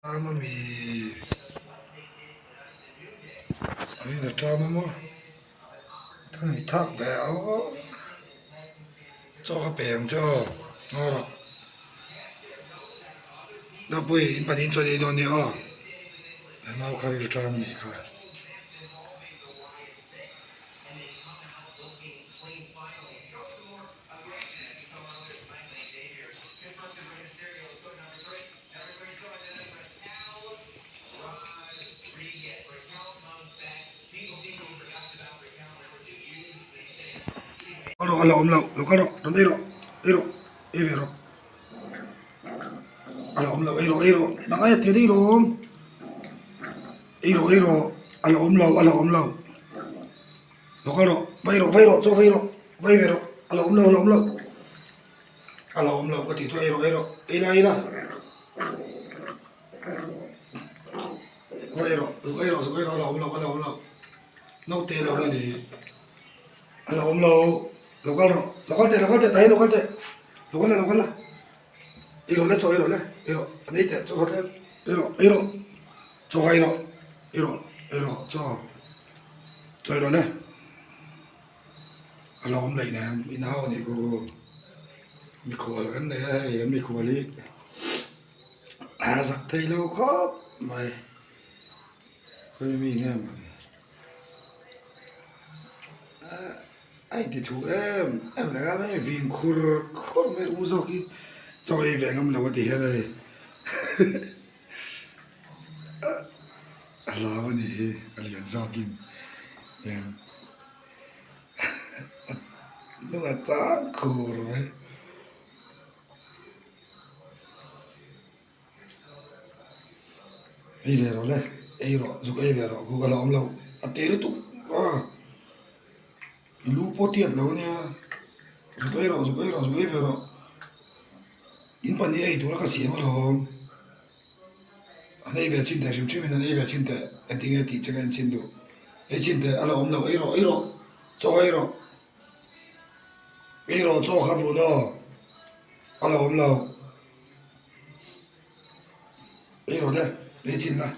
Ṭam a mi a ṭam a maw thunei thak ve a aw chaw ka pe ang che aw ngaw rawh Nupui in pahnih in chaw ei dawn nia aw nau kha ril ṭam a nih kha. Kal rawh a la awm lo lo kal rawh rawn ei rawh ei rawh ei ve rawh a la awm lo ei rawh ei rawh dang aia te daih lawm ei rawh ei rawh a la awm lo a la awm lo lo kal rawh vai rawh vai rawh chaw vai rawh vai ve rawh a la awm lo a la awm lo. A la awm lo ka tih chu ei rawh ei rawh ei la ei la va ei rawh zuk ei rawh zuk ei rawh a la awm lo a la awm lo naute lo la ni a la awm lo lo kal rawh lo kal teh lo kal teh tah hian lo kal teh lo kal la lo kal la ei rawh le chaw ei rawh le ei rawh an ei teh chaw kha tlem ei rawh ei rawh chaw kha ei rawh ei rawh ei rawh chaw chaw ei rawh le. A lo awm daih nen in hau a nih ku mikhual kan nei a hei an mikhual hi a zak thei lo khawp mai khawi mi nge maw ni a inti thu em em leh a hei vin khur khur mai u zawk hi chaw ei ve ngam lo a ti hian hei a hlau a nih hi a lian zawkin tiang. Hnung a chang khur mai. Ei ve rawh le, ei rawh, zuk ei ve rawh, kuk a la awm lo, a te lutuk a, i lu pawh tiat lo ania, zuk ei rawh, zuk ei rawh, zuk ei ve rawh, in pahnih ei tura ka siam alawm. An ei ve chin teh hrim hrim in an ei ve chin teh engtin nge tih che ka en chin duh. Ei chin teh a la awm lo ei rawh ei rawh chaw ei rawh ei rawh chaw kha Bruno a la awm lo ei rawh le ei chin la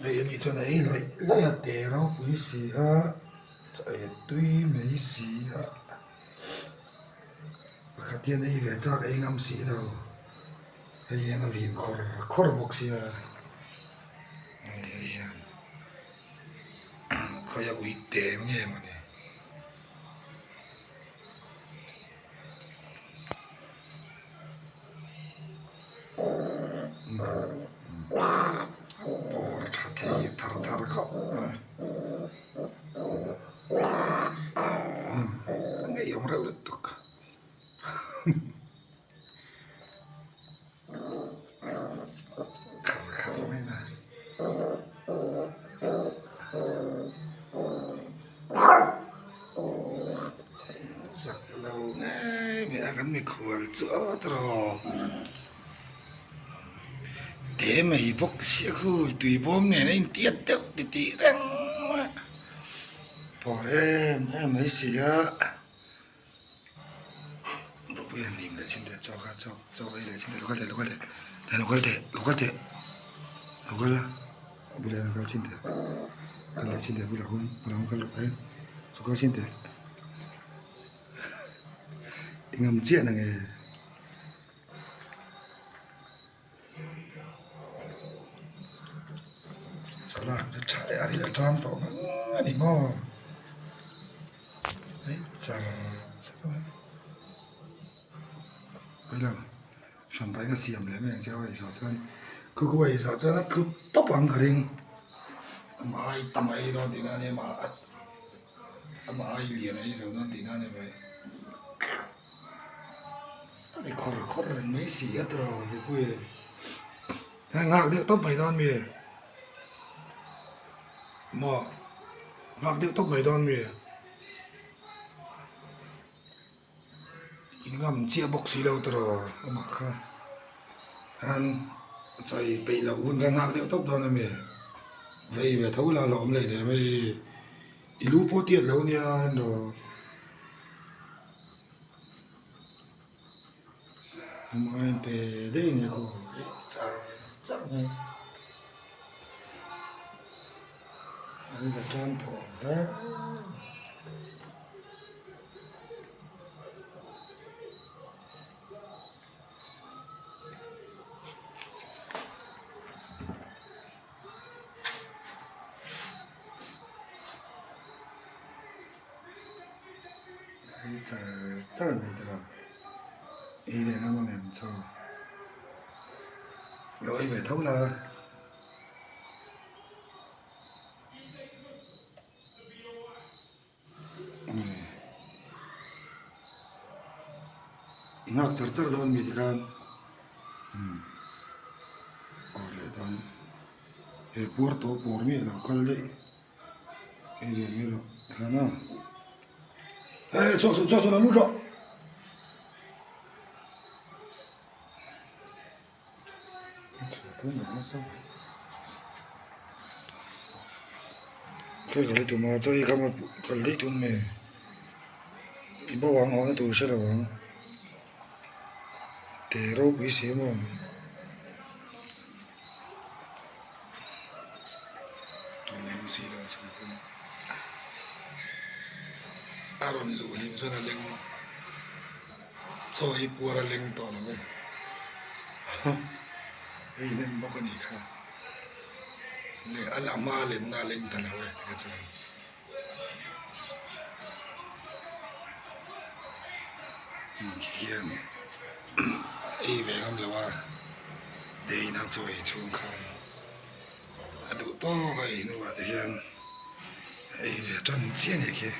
hei ani chuan a ei lawih lawih a te ropui si a chaw ei tui mai si a pakhat hian ei ve chak ei ngam si lo. Hei hian a vin khawr khawr bawk sia hei hei hian khawi a ui te nge mawni. Bawr tha thei thar thar khawp mai a ngeiawm reuh lutuk. Khar khar mai na. Chak lo ngei mai a kan mikhual chu awt rawh. Te mai bawk sia khu tui bawm nen a intiat deuh titih reng mai a. Pawr em em mai si a. Ropui an lim leh chin teh chaw kha chaw chaw ei leh chin teh lo kal teh lo kal teh teh lo kal teh lo kal teh lo kal la a bulah hian kal chin teh kal leh chin teh bulah khawn bulah khawn kal rawh tah hian lo kal chin teh eng ang chiah na nge. Chalak chu tha leh a ril tan tawh ngang a ni maw hei char char a pawi lo hran pai ka siam leh mai ang che a eizawh chuan khu khu a eizawh chuan a tlu tawp ang ka ring amah ai tam a ei dawn tihna a nia amah ai lian a ei zo dawn tihna a ni mai. A ni khawr khawr reng mai si a tiraw mipui heng nghak deuh tawp mai dawn mi maw nghak deuh tawp mai dawn mi in ngam chiah bawk si lo tiraw amah kha han chai peih loh hun kha nghak deuh tawp dawn a mi vei ve tho la la awm leh leh mai i lu pawh tiat lo nia rawh. Hmai te daih nia khaw char mai. A ri la tan tawh ang hle. Hei char char mai te kha ei ve ngam ang em chaw lo ei ve tho la. I nghak char char dawn mi tikhan umm awr leh dawn he puar tawh pawr miah lo kal daih hei ve mai rawh tikhan a hei chhuak suh chhuak suh lo lut rawh. Khawi kal hi tum a chaw hi kham a kal daih tum nge i bo ang awhna tur hre lo ang te ropui si maw. A rawn luh hlim chuan a leng chaw hi puar a leng tawh lo e hei hnem bawk a nih kha leh a hma a lenna a leng ta lo e tikha chuan. Hian ei ve ngam lo a deina chaw ei chhung khan a duh tawk a ei hnuah te hian ei ve tan chiah a nih khi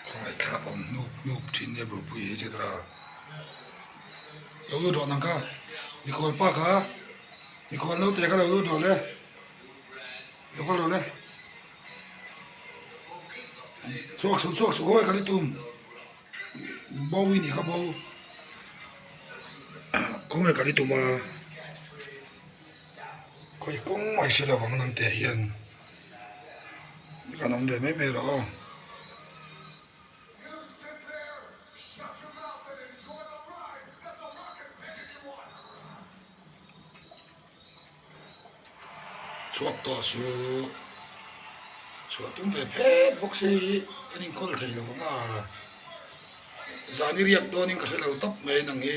khawngaih thlak awm hnup hnup thin nia bawlhpui hi chu ta lo lut rawh nang kha mikhual pa kha mikhual naute kha lo lut rawh le lo kal rawh le. Chhuak suh chhuak suh khawi ka ni tum bo i nih kha bo khawnge ka ni tum a khawi kawng mai hre lo ang nang te hian kan awm ve mai mai rawh aw. Chhuak tawh suh chhuah tum ve phet bawk se hi kan inkawl thei lo ang a zan i riak dawnin ka hre lo tawp mai nang hi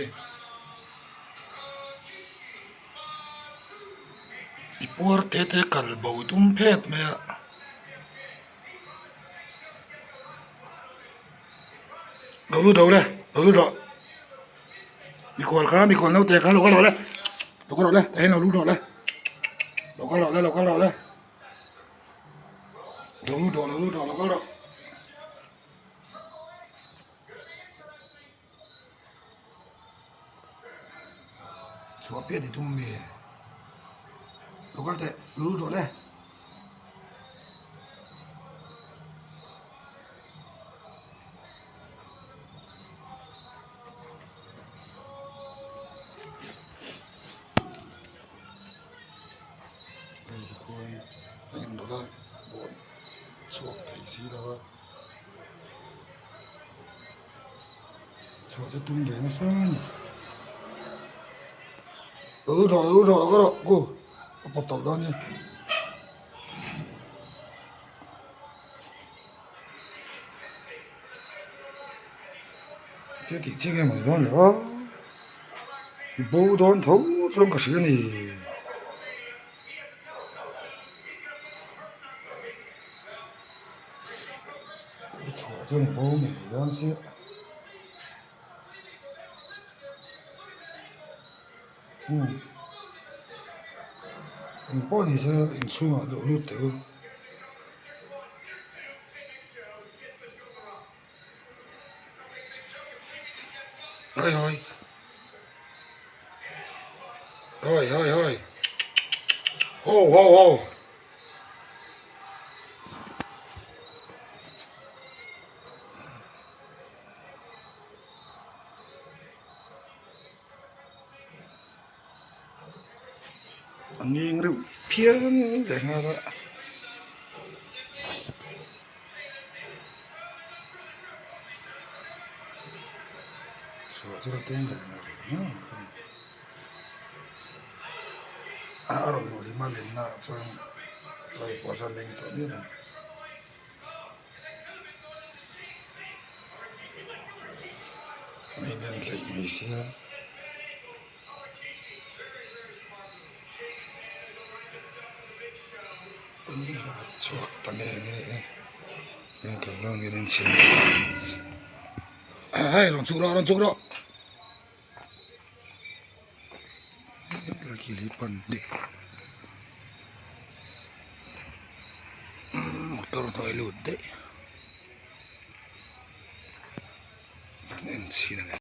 i puar te te kal bo tum phet mai a. Lo lut ro le lo lut rawh mikhual kha mikhual naute kha lo kal rawh le lo kal rawh le tah hian lo lut rawh le lo kal rawh le lo kal rawh le lo lut rawh lo lut rawh lo kal rawh. Chhuah piah ti tum mi lo kal teh lo lut rawh le. Hei tikhuan a inrawlh a bawh chhuak thei si lo a chhuah chu tum ve nasa a ni lo lut rawh lo lut rawh lo kal rawh go a pawt tawlh dawn nia. Thil tih chiang em ang dawn le aw i bo dawn tho chuan ka hria a ni. I chhuah chuan i bo ngei dawn sia. Engpawh ni se inchhungah luh lut teh u. Hawi hawi hawi hawi hawi ho ho ho. A ngeng reuh phian leh nghal a. Chhuah chu ka tum ve ngar ngar. A rawn luh hlim a lenna ah chuan chawi pawh chuan leng tawh mial ang. Min en hleih mai sia. An vat chhuak ta nge nge e. Heng kal dawn hian an chhiar hei rawn chhuk rawh rawn chhuk rawh. Tlakili pan deuh motor hnuai lut daih an en chhin ang e.